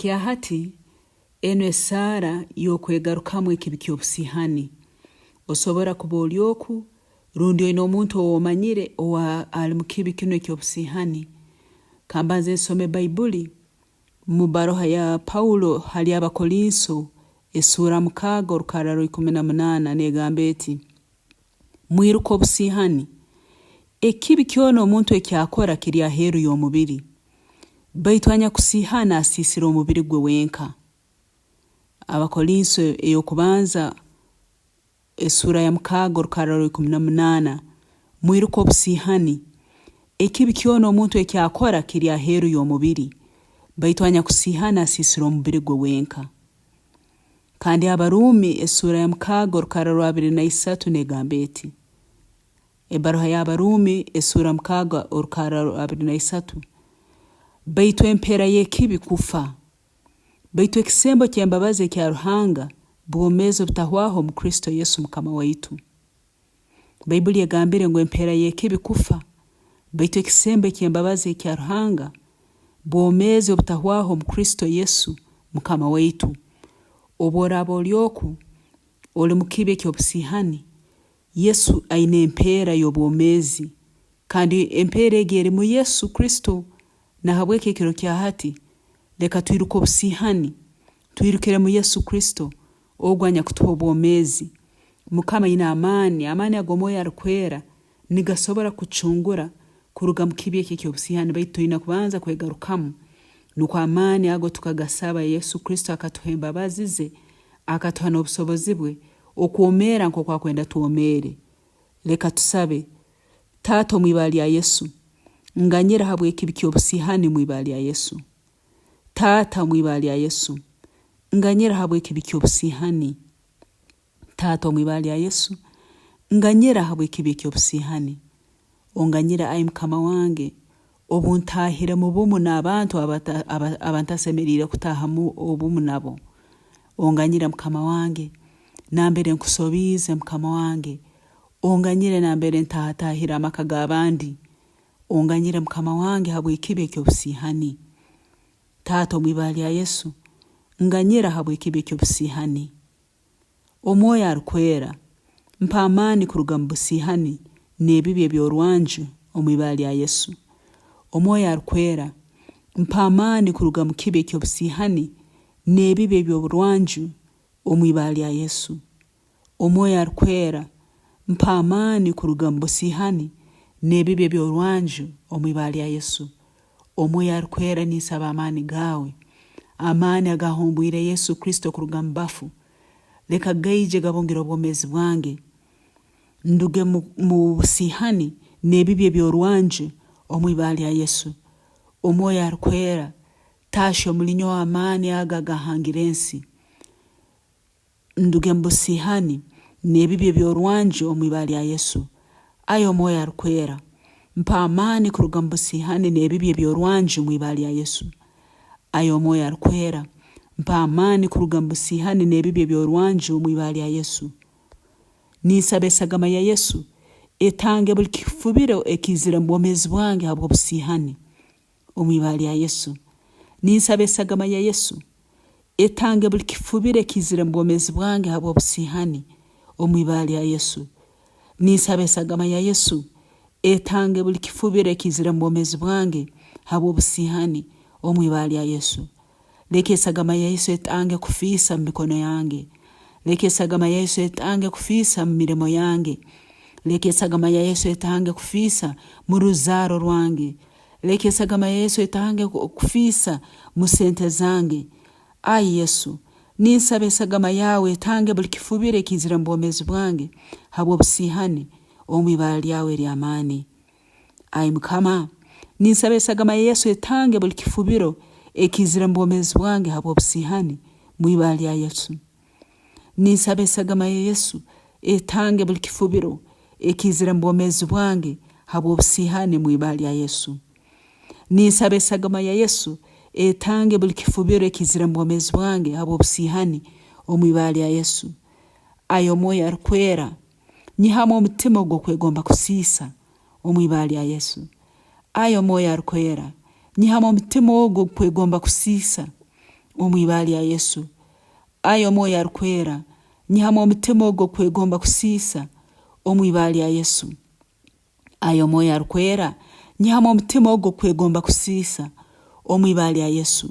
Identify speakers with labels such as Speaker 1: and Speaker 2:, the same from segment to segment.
Speaker 1: Kya hati, enu esaara y'okwegarukamu ekibi ky'obusiihani. Osobora kuba oli oku rundi oine omuntu ow'omanyire owa ali mu kibi kinu eky'obusiihani. Kambanze nsome Baibuli mu baruha ya Paulo hali Abakolinso esuura mukaaga orukarra rwa 18 negamba eti, Mwiruke obusiihani. Ekibi kyona omuntu eki akora kiri aheeru y'omubiri, baitu anyakusiihana asiisira omubiri gwe wenka. Abakolinso ey'okubanza esuura ya mukaaga orukarra rwa 18, Mwiruke obusiihani. Ekibi kyona omuntu eki akora kiri aheeru y'omubiri, baitu anyakusiihana asiisira omubiri gwe wenka. Kandi Abaruumi esuura ya mukaaga orukarra rwa 23 negamba eti, Ebaruha y'Abaruumi esuura mukaaga orukarra rwa 23, Baitu empeera y'ekibi kufa, baitu ekisembo ky'embabazi ekya Ruhanga bwomeezi obutahwaho omu Kristo Yesu Mukama waitu. Baibuli egambire ngu empeera y'ekibi kufa, baitu ekisembo eky'embabazi ekya Ruhanga bwomeezi obutahwaho omu Kristo Yesu Mukama waitu. Obworaaba oli oku, oli mu kibi eky'obusiihani, Yesu aine empeera y'obwomeezi kandi empeera egi eri mu Yesu Kristo. Nahabweki ekiro kya hati, leka twiruke obusiihani, twirukire mu Yesu Kristo, ogu anyakutuha obwomeezi. Mukama aine amaani, amaani ag'Omwoyo Arukwera nigasobora kukucungura kuruga mu kibi eki eky'obusiihani baitu twina kubanza kwegarukamu nukwo amaani ago tukagasaba Yesu Kristo akatuha embabazi ze, akatuha n'obusobozi bwe okwomeera nk'oku akwenda twomeere. Leka tusabe. Taata omu ibara lya Yesu, nganyira habw'ekibi ky'obusiihani omu ibara lya Yesu. Taata omu ibara lya Yesu, nganyira habw'ekibi ky'obusiihani. Taata omu ibara lya Yesu, nganyira habw'ekibi eky'obusiihani. Onganyire ai Mukama wange, obu ntaahire mu bumu n'abantu aba ntasemeriire kutaaha mu obumu nabo. Onganyire Mukama wange, nambere nkusobiize Mukama wange. Onganyire nambere ntaahataahire amaka g'abandi. Onganyire Mukama wange habw'ekibi eky'obusiihani. Taata omu ibara lya Yesu, nganyira habw'ekibi eky'obusiihani. Omwoyo Arukwera, mpa amaani kuruga mu busiihani n'ebibi eby'orwanju omu ibara lya Yesu. Omwoyo Arukwera, mpa amaani kuruga mu kibi eky'obusiihani n'ebibi eby'oburwanju omu ibara lya Yesu. Omwoyo Arukwera, mpa amaani kuruga mu busiihani n'ebibi eby'orwanju omu ibara lya Yesu. Omwoyo Arukwera ninsaba amaani gaawe, amaani agahumbwire Yesu Kristo kuruga mu bafu, leka gaije gabungire obwomeezi bwange, nduge mu busiihani n'ebibi eby'orwanju omu ibara lya Yesu. Omwoyo Arukwera, taahya omuli nyowe amaani ago agahangire ensi. Nduge mu busiihani n'ebibi eby'orwanju omu ibara lya Yesu. Ai Omwoyo Arukwera, mpa amaani kuruga mu busiihani n'ebibi eby'orwanju omu ibara lya Yesu. Ai Omwoyo Arukwera, mpa amaani kuruga mu busiihani n'ebibi eby'orwanju omu ibara lya Yesu. Ninsaba esagama ya Yesu etange buli kifubiro ekiizire mu bwomeezi bwange habw'obusiihani. Omu ibara lya Yesu, ninsaba esagama ya Yesu etange buli kifubiro ekiizire mu bwomeezi bwange habw'obusiihani. Omu ibara lya Yesu, ninsaba esagama ya Yesu etange buli kifubiro ekiizire mu bwomeezi bwange habw'obusiihani. Omu ibara lya Yesu, leka esagama ya Yesu etange kufiisa mu mikono yange. Leka esagama ya Yesu etange kufiisa mu mirimo yange. Leka esagama ya Yesu etange kufiisa mu ruzaaro rwange. Leka esagama ya Yesu etange kufiisa mu sente zange. Ai Yesu, ninsaba esagama yawe etange buli kifubiro ekiizire mu bwomeezi bwange habw'obusiihani, omu ibara lyawe ery'amaani. Ai Mukama, ninsaba esagama ya Yesu etange buli kifubiro ekiizire mu bwomeezi bwange habw'obusiihani, mu ibara lya Yesu. Ninsaba esagama ya Yesu etange buli kifubiro ekiizire mu bwomeezi bwange habw'obusiihani mu ibara lya Yesu. Ninsaba esagama ya Yesu etange buli kifubiro ekiizire mu bwomeezi bwange habw'obusiihani omu ibara lya Yesu. Ai Omwoyo Arukwera, nyihamu omutima ogw'okwegomba kusiisa omu ibara lya Yesu. Ai Omwoyo Arukwera, nyihamu omutima ogu ogw'okwegomba kusiisa. omu ibara lya Yesu. Ai Omwoyo Arukwera, nyihamu omutima ogu ogukwegomba kusiisa omu ibara lya Yesu. Ai Omwoyo Arukwera, nyihamu omutima ogu ogukwegomba kusiisa omu ibara lya Yesu.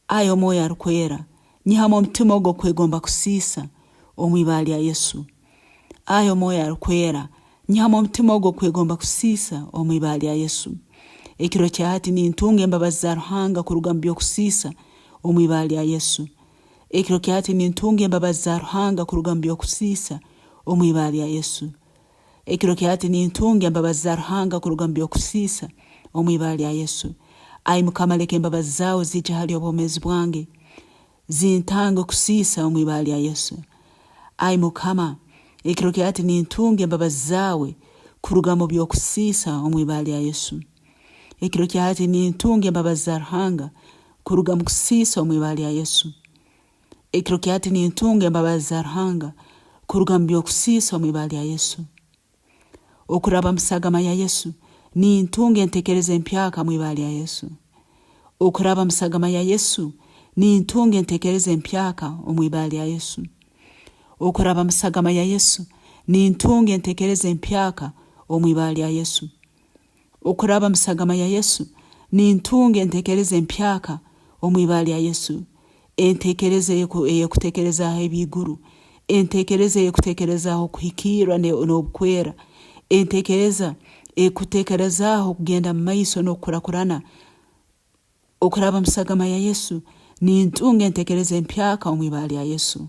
Speaker 1: Ai Omwoyo Arukwera, nyihamu omutima ogu ogukwegomba kusiisa omu ibara lya Yesu. Ai Omwoyo Arukwera, nyihamu omutima ogu ogukwegomba kusiisa omu ibara lya Yesu. Ekiro kya hati nintunga embabazi za Ruhanga kuruga mu by'okusiisa omu ibara lya Yesu. Ekiro kya hati nintunga embabazi za Ruhanga kuruga mu by'okusiisa omu ibara lya Yesu. Ekiro kya hati nintunga embabazi za Ruhanga kuruga mu by'okusiisa omu ibara lya Yesu. Ai Mukama leka embabazi zaawe ziije hali obwomeezi bwange zintange kusiisa omu ibara lya Yesu. Ai Mukama ekiro kya hati nintunga embabazi zaawe kuruga mu by'okusiisa omu ibara lya Yesu. Ekiro kya hati nintunga embabazi za Ruhanga kuruga mu kusiisa omu ibara lya Yesu. Ekiro kya hati nintunga embabazi za Ruhanga kuruga mu by'okusiisa omu ibara lya Yesu. Okuraba mu sagama ya Yesu, nintunga entekereza empyaka mu ibara lya Yesu. Okuraba mu sagama ya Yesu, nintunga entekereza empyaka omu ibara lya Yesu. Okuraba mu sagama ya Yesu, nintunga entekereza empyaka omu ibara lya Yesu. Okuraba mu sagama ya Yesu, nintunga entekereza empyaka omu ibara lya Yesu, entekereza ey'okutekerezaaho eby'iguru, entekereza ey'okutekerezaaho okuhikirra n'obukwera, entekereza ekutekerezaaho kugenda mu maiso n'okukurakurana. Okuraba mu sagama ya Yesu, nintunga entekereza empyaka omu ibara lya Yesu.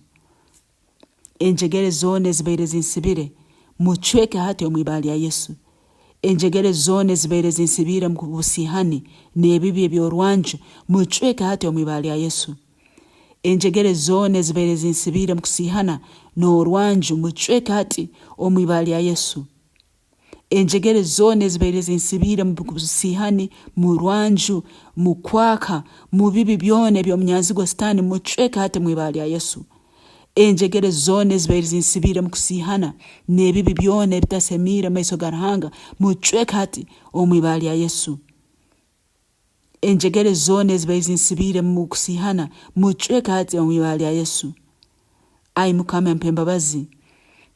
Speaker 1: Enjegere zoona ezibaire zinsibire, mucweke hati omu ibara lya Yesu. Enjegere zoona ezibaire zinsibiire omu busiihani n'ebibi eby'orwanju, mucweke hati omu ibara lya Yesu. Enjegere zoona ezibaire zinsibiire omu kusiihana n'orwanju, mucweke hati omu ibara lya Yesu. Enjegere zoona ezibaire zinsibiire mu busiihani, mu rwanju, mu kwaka, mu bibi byona eby'omunyanzigwa Sitaani, mucweke hati mu ibara lya Yesu. Enjegere zoona ezibaire zinsibiire mu kusiihana n'ebibi byona ebitasemiire mu maiso ga Ruhanga, mucweke hati omu ibara lya Yesu. Enjegere zoona ezibaire zinsibiire mu kusiihana, mucweke hati omu ibara lya Yesu. Ai Mukama mpa embabazi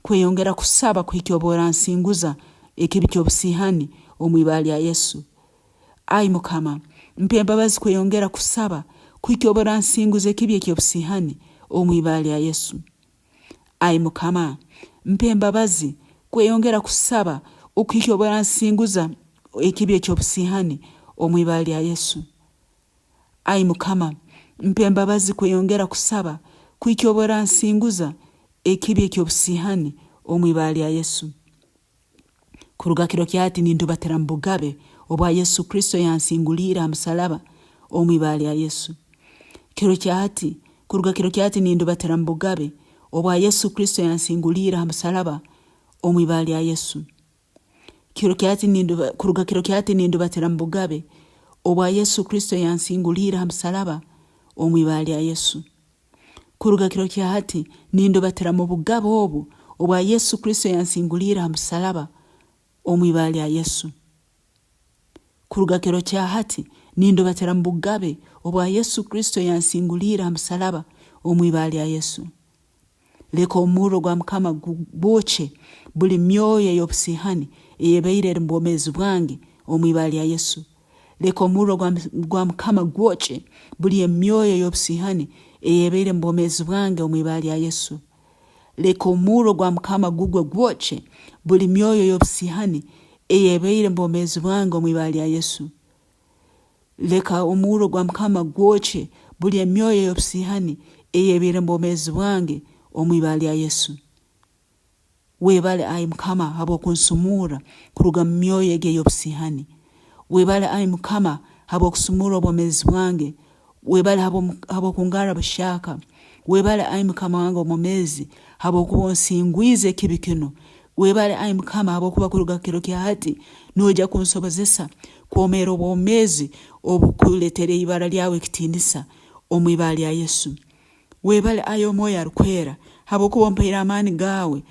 Speaker 1: kweyongera kusaba kuhikya obu oransinguza ekibi ky'obusiihani omu ibara lya Yesu. Ai Mukama mpa embabazi kweyongera kusaba kuhikya obu oransinguza ekibi eky'obusiihani omu ibara lya Yesu. Ai Mukama, mpa embabazi kweyongera kusaba okuhikya obu oransinguza ekibi eky'obusiihani omu ibara lya Yesu. Ai Mukama, mpa embabazi kweyongera kusaba kuhikya obu oransinguza ekibi eky'obusiihani omu ibara lya Yesu. Kuruga kiro kya hati nindubatira mu bugabe obwa Yesu Kristo yansinguliire ha musalaba omu ibara lya Yesu. Kiro kya hati, kuruga kiro kya hati nindubatira mu bugabe obwa Yesu Kristo yansinguliire ha musalaba omu ibara lya Yesu. Kiro kya hati ninduba, kuruga kiro kya hati nindubatira mu bugabe obwa Yesu Kristo yansinguliire ha musalaba omu ibara lya Yesu. Kuruga kiro kya hati nindubatira mu bugabe obu obwa Yesu Kristo yansinguliire ha musalaba omu ibara lya Yesu. Kuruga kiro kya hati nindubatira mu bugabe obwa Yesu Kristo yansinguliire ha musalaba omu ibara lya Yesu. Leka omurro gwa Mukama gwokye buli myoyo ey'obusiihani eyebaire eri mu bwomeezi bwange omu ibara lya Yesu. Leka omurro gwa Mukama gwokye buli emyoyo ey'obusiihani eyebaire mu bwomeezi bwange omu ibara lya Yesu. Leka omurro gwa Mukama gugwe gwokye buli myoyo ey'obusiihani eyebaire mu bwomeezi bwange omu ibara lya Yesu. Leka omurro gwa Mukama gwokye buli emyoyo ey'obusiihani eyebaire mu bwomeezi bwange omu ibara lya Yesu. Webale ai Mukama habw'okunsumurra kuruga mu myoyo egi ey'obusiihani. Webale ai Mukama habw'okusumurra obwomeezi bwange. Webale habw'okungarra buhyaka. Webale ai Mukama wange omwomeezi habwokuba onsingwize ekibi kinu. Webale ai Mukama habwokuba kuruga kiro kya hati noija kunsobozesa kwomeera obwomeezi obukuletera ibara lyawe ekitiinisa omu ibara lya Yesu. Webale ai Omwoyo Arukwera habwokuba ompaire amaani gaawe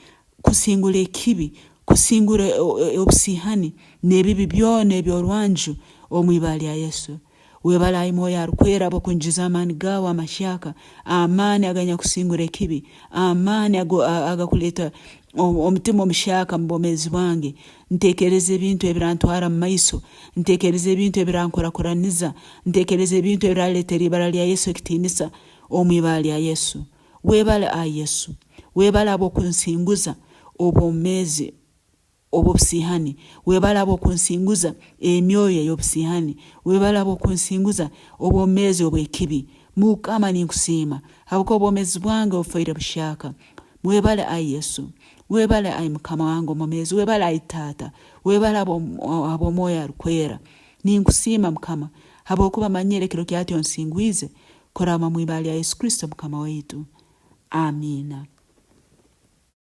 Speaker 1: kusingura ekibi, kusingura obusiihani n'ebibi byona eby'orwanju omu ibara lya Yesu. Webale ai Mwoyo Arukwera habw'okunyijuza amaani gaawe amahyaka, amaani aganyakusingura ekibi, amaani agakuleeta omutima omuhyaka mu bwomeezi bwange. Ntekereza ebintu ebirantwara mu maiso, ntekereza ebintu ebirankurakuraniza, ntekereza ebintu ebiraleetera ibara lya Yesu ekitiinisa omu ibara lya Yesu. Webale ai Yesu. Webale habw'okunsinguza obwomeezi obw'obusiihani. Webale habw'okunsinguza emyoyo ey'obusiihani. Webale habw'okunsinguza obwomeezi obw'ekibi. Mukama ninkusiima habwokuba obwomeezi bwange obufoire buhyaka. Webale ai Yesu. Webale ai Mukama wange omwomeezi. Webale ai Taata. Webale habw'Omwoyo Arukwera. Ninkusiima Mukama habwokuba manyire ekiro kyati onsingwize kuraba omu ibara lya Yesu Kristo Mukama waitu. Amiina.